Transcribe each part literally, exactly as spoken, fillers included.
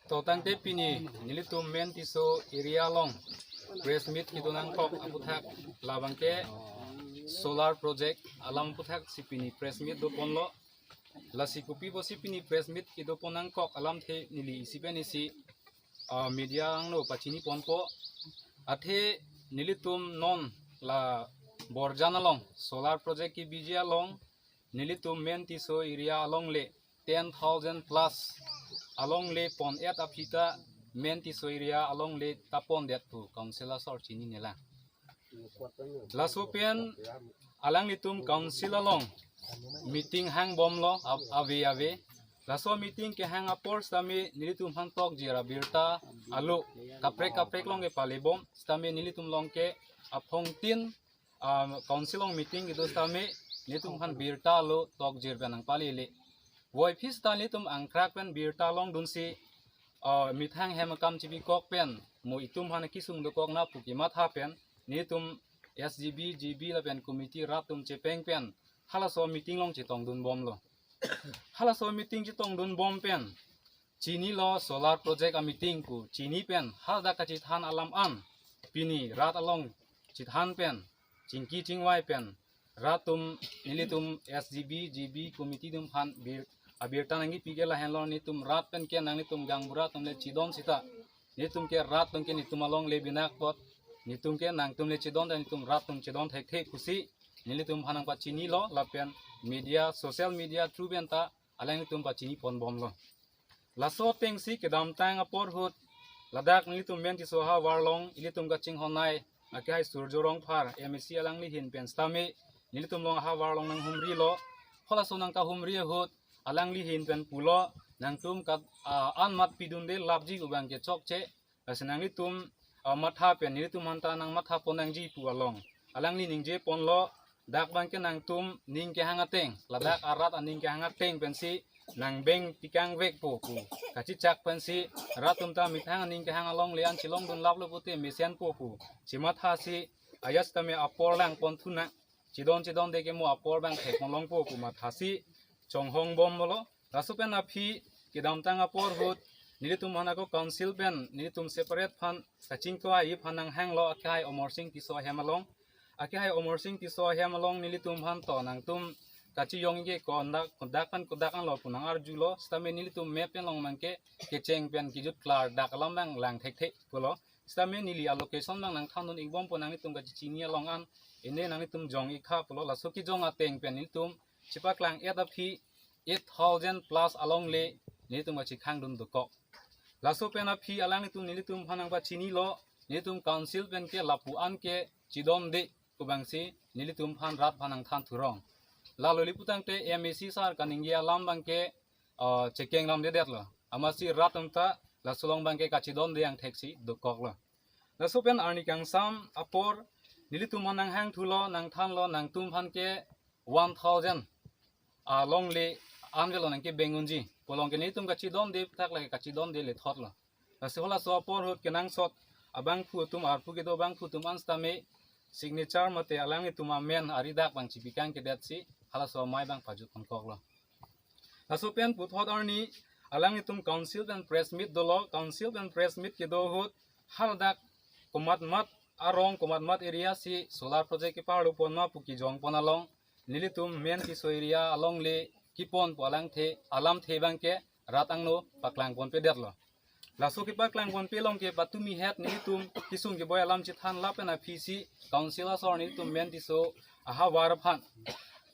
To tangte pini nelitum Main Tisso area along press meet kedo nangkok aputhak labangke solar project alam aputhak si pini press meet doponlo. Lasi kopi pusi pini press meet kedopon nangkok alamthe neli isi pen isi, ah, media angno pachini ponpo. Athe nelitum non la Borjan along solar project kebiji along nelitum Main Tisso area along le ten thousand plus along le pon-et aphi ta Main Tisso area along le ta pondet pu council asor chininelang. Laso pen alanglitum council along meeting hangbomlo, a- ave ave. Laso meeting kehang apor sitame nelitum aphan tokjir abirta alo kaprek kaprek along kepalebom sitame nelitum along ke aphongtin, ah, council along meeting kedo sitame nelitum aphan birta alo tokjir pen nangpalele. Voiphit sita nelitum angkrak pen birta longdunsi, ah, methang hem akam chibikok pen mo itum aphan kesung dokok na pu kematha pen nelitum S G B, G B lapen committee rat atum chepeng pen halaso meeting along chetongdunbomlo. Halaso meeting chetongdunbom pen chinilo solar project ameeting pu chini pen hadak kachethan alam an pini rat along chethan pen chingki chingvai pen rat atum nelitum S G B, G B committee atum aphan bir abirta nangkepi ke lahenlo, nelitum rat pen ke nanglitum gaonbura atum le chedon sita nelitum ke rat atum ke nelitum along le binak pot, nelitum ke nangtum le chedon ta nelitum rat atum chedon thekthe pusi nelitum aphan nangpachinilo lapen media, social media through pen ta alanglitum pachini ponbomlo. Laso atengsi kedamtang apor ahut ladak nelitum Main Tisso ahavar along ilitum kachinghonnei akehai Surjo Rongphar M A C alangli ahin pen sitame nelitum along ahavar along nanghumrilo. Halaso nangkahumri ahut alangli ahin pen pulo, nangtum kat, ah, anmat pidunde lapji pu abang ke chokche. Lasi nanglitum, ah, matha pen nelitum aphan ta nangmatha pon nangji pu along alangli ningje ponlo. Dak abang ke nangtum ning kehang ateng, ladak arat aning kehang ateng pensi nangbeng tikang vekpo pu kachechak pensi rat atum ta methang aning kehang along le an chelongdun laplo pute mesenpo pu chemathasi ajat sitame apor lang pon thunang, chedon chedonde ke mo apor abang thek ponlongpo pu mathasi chonghongbomlo. Laso pen aphi kedamtang apor ahut nelitum aphan ako council pen nelitum separate aphan kachingthua-i aphan nanghanglo akehai Omor Sing Tisso ahem along. Akehai Omor Sing Tisso ahem along nelitum aphan to nangtum kachiyong-ik ke kondak kondak pen kodak anlo pu nang-arjulo sitame nelitum map pen along abang ke kecheng pen kejut klardak alam abang lang thekthe pulo. Sitame neli a-location abang nangthandun-ikbompo, nanglitum kachechini along an ene nanglitum jong-iktha pulo. Laso kejong ateng pen nelitum chepaklang-et aphi eight thousand plus along le nelitum kachekhangdun dokok. Laso pen aphi alanglitum nelitum aphan nangpachinilo, nelitum council pen ke lapu an ke chedonde pu abangsi nelitum aphan rat aphan nangthan thurong. Lalo le putangte M A C sar kaningje alam abang ke, ah, chekeng lamdedetlo. Amatsi rat atum ta laso along abang ke kachedonde angthek si dokoklo. Laso pen arni kangsam apor nelitum aphan nanghang thulo, nangthanlo, nangtum aphan ke one thousand along le an avelo nangkebeng unji pu along ke nelitum kachedonde aputhak lake kachedonde lethotlo. Lasi halaso apor ahut kenangsot abangphu atum, arpu kedo abangphu atum an sitame signature mate alanglitum amen ari dak abang chipikangkedetsi halaso amei abang pajut ponkoklo. Laso pen puthot arni alanglitum council pen press meet dolo, council pen press meet kedo ahut haladak komatmat arong komatmat area si solar project keparlo pon ma pu kejong pon along nelitum Main Tisso area along le kepon pu alangthe alamthe abang ke rat angno paklang ponpedetlo. Laso kepaklang ponpe along ke patumi het nelitum kesung keboi alam chethan lapen aphisi council asor nelitum Main Tisso ahavar aphan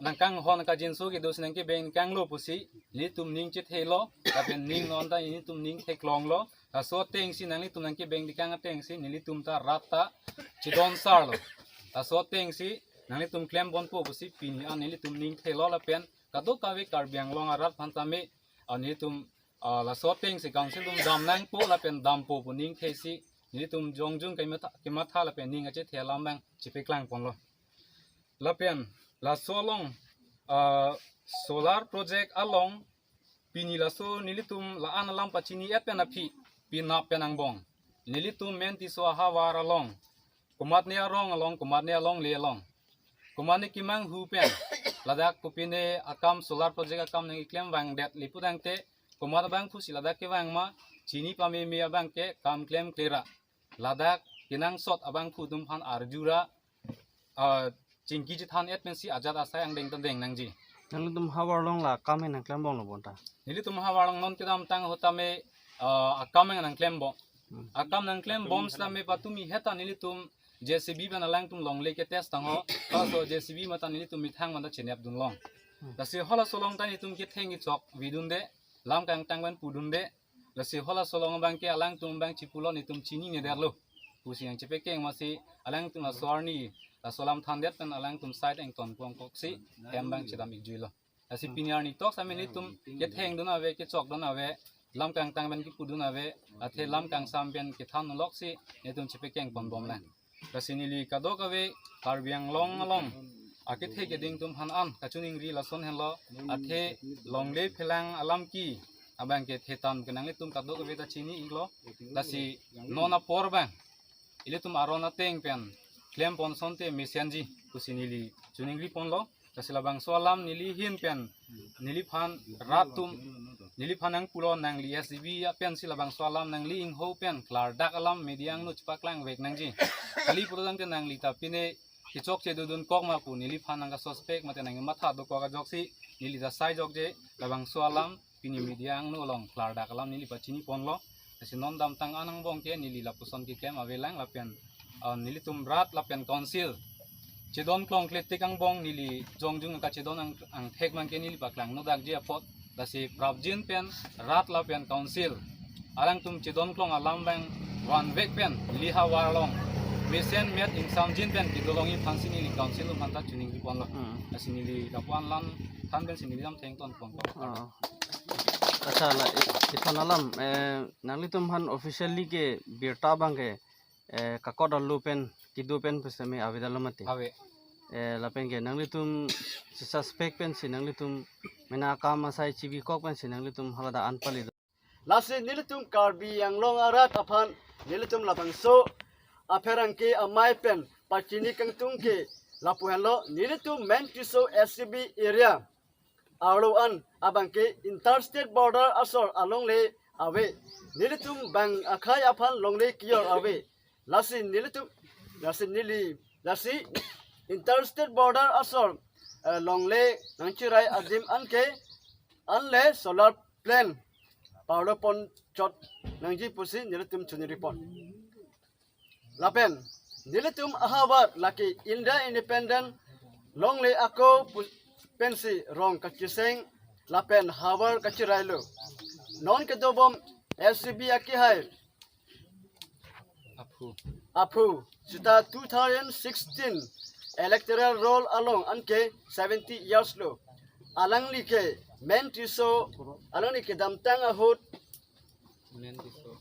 nangkanghon kajinso kedo si nangkebeng kanglo pusi nelitum ning chethelo, lapen ning non ta nelitum ning theklonglo. Laso atengsi nanglitum nangkebeng tikang atengsi nelitum ta rat ta chedon sarlo. Laso atengsi nanglitum klem ponpo pusi pini an nelitum ning thelo lapen kadokave Karbi Anglong arat aphan tame, ah, nelitum, ah, laso atengsi council atum dam nangpo lapen dampo pu ning thesi nelitum jongjung kematha, kematha lapen ning achethe alam abang chipeklang ponlo. Lapen laso along, ah, solar project along pini laso nelitum la-an alam pachini-et pen aphi penap pen angbong nelitum Main Tisso ahavar along komatne arong along, komatne alongle along, komatne kemanghu pen ladak kopine akam solar project akam nangkeklem vangdet le putangte komat abangphusi ladak kevang ma, chini pameme abang ke kam klemkle ra, ladak kenangsot abangphu atum aphan arju ra, ah, chingki chethan et pensi ajat asai angdeng ta deng nangji. Nanglitum havar along la kam nangklembomlo bonta? Nelitum havar along non kedamtang ahut tame, ah, akam nangklembom. Hmm. Akam nangklembom sitame patumi heta nelitum J C B pen alangtum longle ke test tangho, laso J C B mate nelitum methang mate chenep dunlong. Hmm. Lasi halaso along ta nelitum ketheng kechok vidunde, lam kangtang pen pudunde, lasi halaso along abang ke alangtum abang chipulo nelitum chinine derlo pusi nangchepekeng amatsi alangtum laso arni laso alam thandet pen alangtum side ington pongkoksi hem abang chedam ikjuilo. Lasi pini arni tok sitame nelitum ketheng dun ave, kechok dun ave, lam kangtang pen kipudun ave, athe lam kangsam pen kethan loksi nelitum chepekeng ponbomlang. Lasi neli kadokave Karbi Anglong along akethe keding atum aphan an kachiningri lason henlo, athe longle phelang alam ke abang ke thetan kenang itum kadokave ta chini iklo. Lasi non apor abang ilitum aron ateng pen klempon asonte mesenji pusi neli chiningri ponlo. Lasi labangso alam neli ahin pen neliphan rat atum neliphan nangpulo, nangli S G B pensi labangso alam nangli ingho pen klardak alam media angno chepaklang vek nangji. Kali pulo tangte nangli ta pine kechokche dodun kok ma pu neliphan nangkasuspect mate nangmatha dokok ajoksi neli ta sai jokje labangso alam pini media angno along klardak alam neli pachini ponlo. Lasi non damtang an angbong ke neli lapuson keklem avelang lapen, ah, nelitum rat lapen council chedon klongkle tik angbong neli jongjung kachedon ang, angthek abang ke neli paklang nodakji apot. Lasi prapjin pen rat lapen council alangtum chedon klong alam abang vanvek pen neli havar along mesen met ingsamjin pen kedolongji aphansi neli council atum aphanta chiningri ponlo. Hmm. Lasi neli lapu-an alam than pensi neli damtheng ton ponlo. Ah. Accha, la i-, ithon alam, eh, nanglitum aphan officially ke birta abang ke, eh, kakot alo pen kedo pen pusitame avedetlo mati. Ave. Eh, lapen ke nanglitum si suspect pensi nanglitum mena akam asai chibikok pensi nanglitum haladak an pali do. Lasi nelitum Karbi Anglong arat aphan nelitum labangso apherangke amei pen pachini kangtung ke lapu henlo, nelitum Mentiso S C B area arlo an abang ke interstate border asor alongle ave. Nelitum bang akhei aphan longle kiyor ave. Lasi nelitum, lasi neli, lasi interstate border asor, eh, longle nangchirai adim anke anle solar plant parlo pon chot nangji pusi nelitum chiningri pon. Lapen nelitum ahavar lake India Independent longle ako pu-, pensi rong kacheseng lapen havar kachirailo. Non kedobom S C B akehai aphu. Aphu, seta two thousand sixteen electoral roll along anke seventy years lo. Alangli ke Mentiso, alangli kedamtang ahut Mentiso.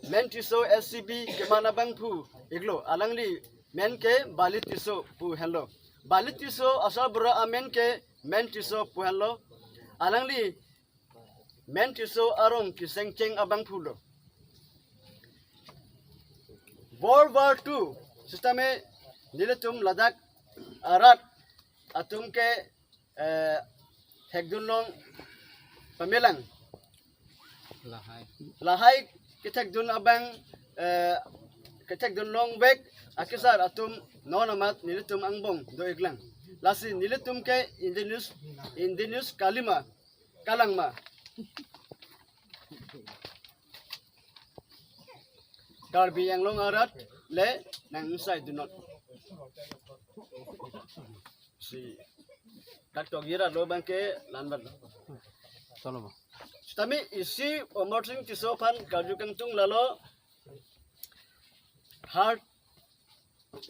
Mentiso S C B keman abangphu iklo, alangli men ke Bali Tisso pu henlo. Bali Tisso asarbura amen ke Mentiso pu henlo. Alangli Mentiso arong kesengcheng abangphu lo. World War Two sitame nelitum ladak arat atum ke, eh, thekdun long pamelang. Lahai. Lahai kethekdun abang, eh, kethekdun longvek akesar atum non amat nelitum angbong do-iklang. Lasi nelitum ke indigenous, indigenous kalima, kalangma. Karbi Anglong arat le nang insai dunot. Si kat kok ira lo abang ke lanbat lo. Cholo ba. Sitame isi Omor Sing Tisso aphan karju kangtung lalo. Har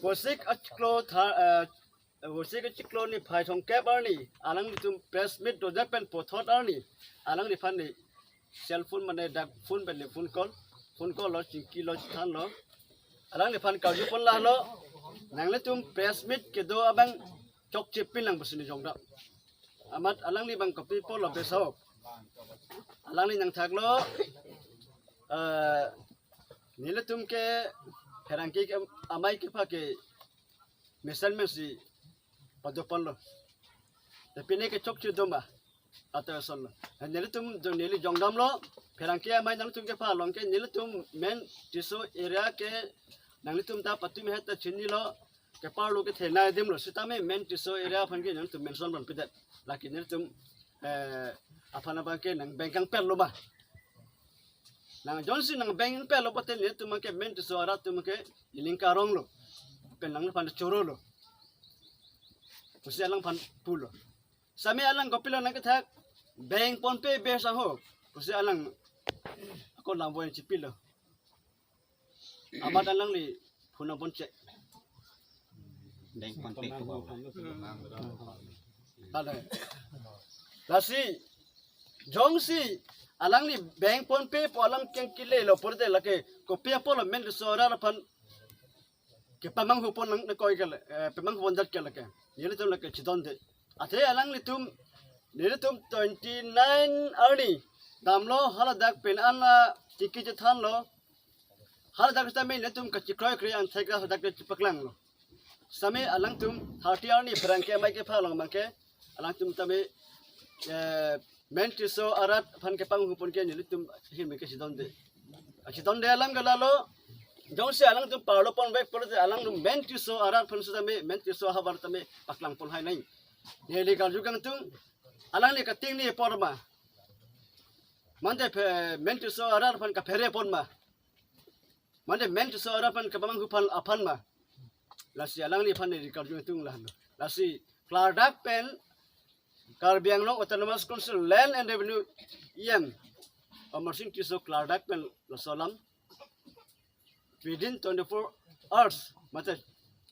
Vosik achiklo tha, eh, Vosik achiklo niphai thomkep arni alanglitum press meet dojak pen puthot arni alangliphan ne cell phone mane dak phone pen ne phone call, phone call lo, chingki lo, chethan lo. Alangliphan karju pon lalo, nanglitum press meet kedo abang chokche pinlang pusi ne jongda. Amat alangli abang kopi pulo beso. Alangli nangthaklo, eh, nelitum ke pherangke ke amei kepha ke mesen mesi pado ponlo. Te pine ke chokche do ma. Ata ason lo. Nelitum jo neli jongdamlo, pherangke amei nangtum kepha along ke nelitum main Tisso area ke nanglitum ta patumi het ta chinilo, keparlo kethenei adim lo, sitame main Tisso area aphan ke nangtum mention pon pidet. Lake nelitum, eh, aphan abang ke nang bengkang pel lo ba. Nang jonsi nang bengkang pel lo pute nelitum ke main Tisso arat atum ke ining karong lo. Pen nangphan choro lo. Pusi alangphan pulo. Sitame alang kopilo nangkethak, beng ponpe bes aho. Pusi alang ako lambo yang chipilo. Amat alangli phone pon check. Beng ponpe ko ba. Tale. Lasi, jongsi alangli beng ponpe pu alam keng kile lo pute lake kopi apotlo main Tisso arat aphan kepamanghu pon nang koi ke le, eh, pamanghu pon dat ke lake. Nelitum lake chidonde. Athe alanglitum, nelitum twenty nine arni damlo, haladak pen an, ah, tiki chethanlo. Haladak sitame nelitum kachikroi kroi an thek haladak chepaklanglo. Sitame alangtum thirty arni pherangke amei kepha along abang ke alangtum tame, eh, main Tisso arat aphan kepamanghu pon ke nelitum ahin me ke chidonde. Achidonde alam ke lalo, jongsi alangtum parlo ponvek pute alangtum main Tisso arat aphan sitame, main Tisso ahavar tame paklang pon hai nai. Neli karju kangtung, alangli kating ni apor ma. Mante phe-, main Tisso arat aphan kaphere pon ma. Mante main Tisso arat aphan kepamanghu pon aphan ma. Lasi alangli aphan neli karju kangtung lahenlo. Lasi klardak pen Karbi Anglong Autonomous Council Land and Revenue E M Amarsing Tisso klardak pen laso alam within twenty-four hours mate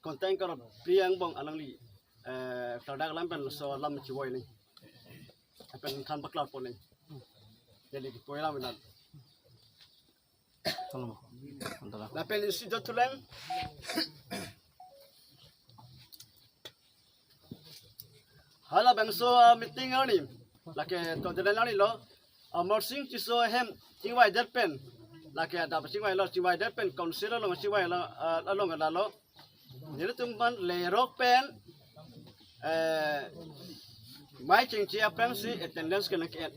content karo Priang Bong alangli, eh, klardak alam pen laso alam chivoi nai. Pen than paklar pon nai. Jadi kipoi alam nang. Lapen isi dot tulang. Halabangso, ah, meeting arni, lake to delen arni lo, Amarsing Tisso ahem chingvai det pen, lake adap chingvai lo, chingvai det pen council along chingvai lo, ah, along lalo. Nelitum aphan lerok pen, eh, mei chingchi aphrangsi attendance kenang ke-en.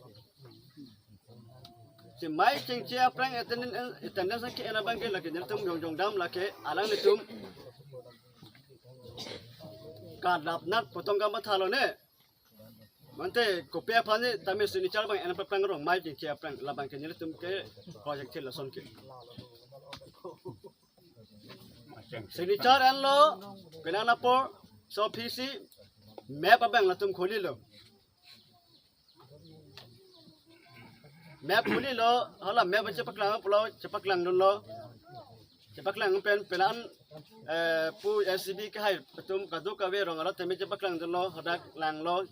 Si mei chingchi aphrang attendance, attendance ke-en abang ke lake nelitum jongjong dam lake alanglitum kadap nat potong kamathalo ne. Mante kopi aphan ne tame signature abang en paplang rong mei chingchi aphrang labang ke nelitum ke project thil ason ke. Signature enlo, penang apor, so phisi, map abang latum kholi lo. Map kholi lo, hala map chepaklang pulo, chepaklang dunlo. Chepaklang pen penang, eh, pu S C B kehai atum kadokave rong arat tame chepaklang dunlo, hadak langlo,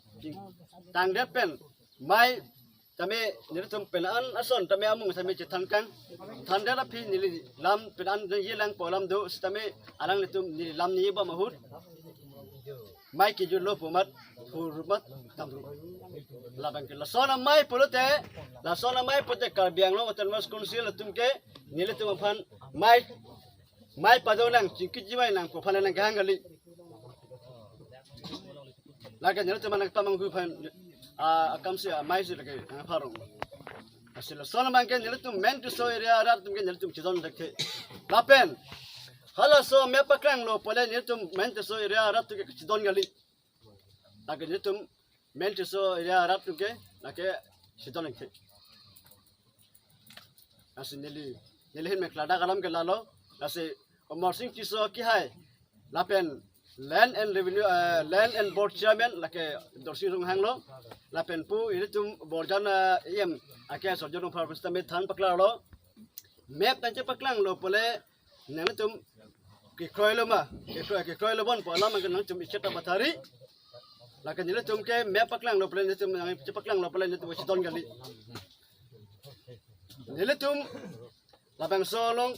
tangdet pen, mei tame nelitum penang ason tame amung tame chethan kang. Thandet aphi neli lam penang dengye lang po alam do sitame alanglitum neli lam ni bom ahut mei kejutlo pu amat phurmat tamru. Labang ke lason amei pulote, lason amei pulote Karbi Anglong Autonomous Council atum ke nelitum aphan mei, mei pado nang, chingki chingvai nang pu aphan nangkehang kali. Lake nelitum nangpamanghu aphan, ah, akam si, ah, mei si lake, ah, pharong. Lasi lason abang ke nelitum main Tisso area arat atum ke nelitum chidon thekthe. Lapen halaso map paklang lo pule nelitum main Tisso area arat atum ke chidon kali. Lake nelitum main Tisso area arat atum ke lake chidon thekthe. Lasi neli, neli ahin me klardak alam ke lalo, lasi Amarsing Tisso kehai, lapen Land and Revenue, eh, Land and Board Chairman, lake Dorsing Ronghang lo, lapen pu ilitum Borjan, eh, E M, ake Sorjan Rongphar pusitame than paklarlo, map nangchepaklang lo pule, nangtum kekroi lo ma, kekroi, kekroi lo bon pu alam ke nangtum ichet ta pathari. Lake nelitum ke map paklang lo pule nelitum nang chepaklang lo pule nelitum chidon kali. Nelitum labangso along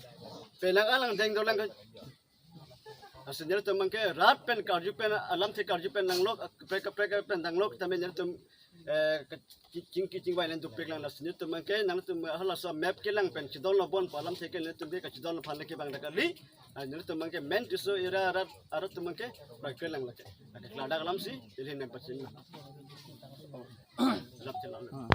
penang alang deng dolang ke. Lasi nelitum abang ke rat pen karju pen alamthe karju pen nanglok, kaprek kaprek pen nanglok tame nelitum, eh, ke-, ki-, chingki chingvai nang dukpik lang lasi nelitum abang ke nangtum halaso map kelang pen chidon lo bon pu alamthe ke nelitum ke kachidon lo aphan lake bang dak kali. Ah, nelitum abang ke main Tisso area arat, arat atum abang ke bang kelang lake. Lake klardak alam si, ili nem pachin. chelo. Hmm.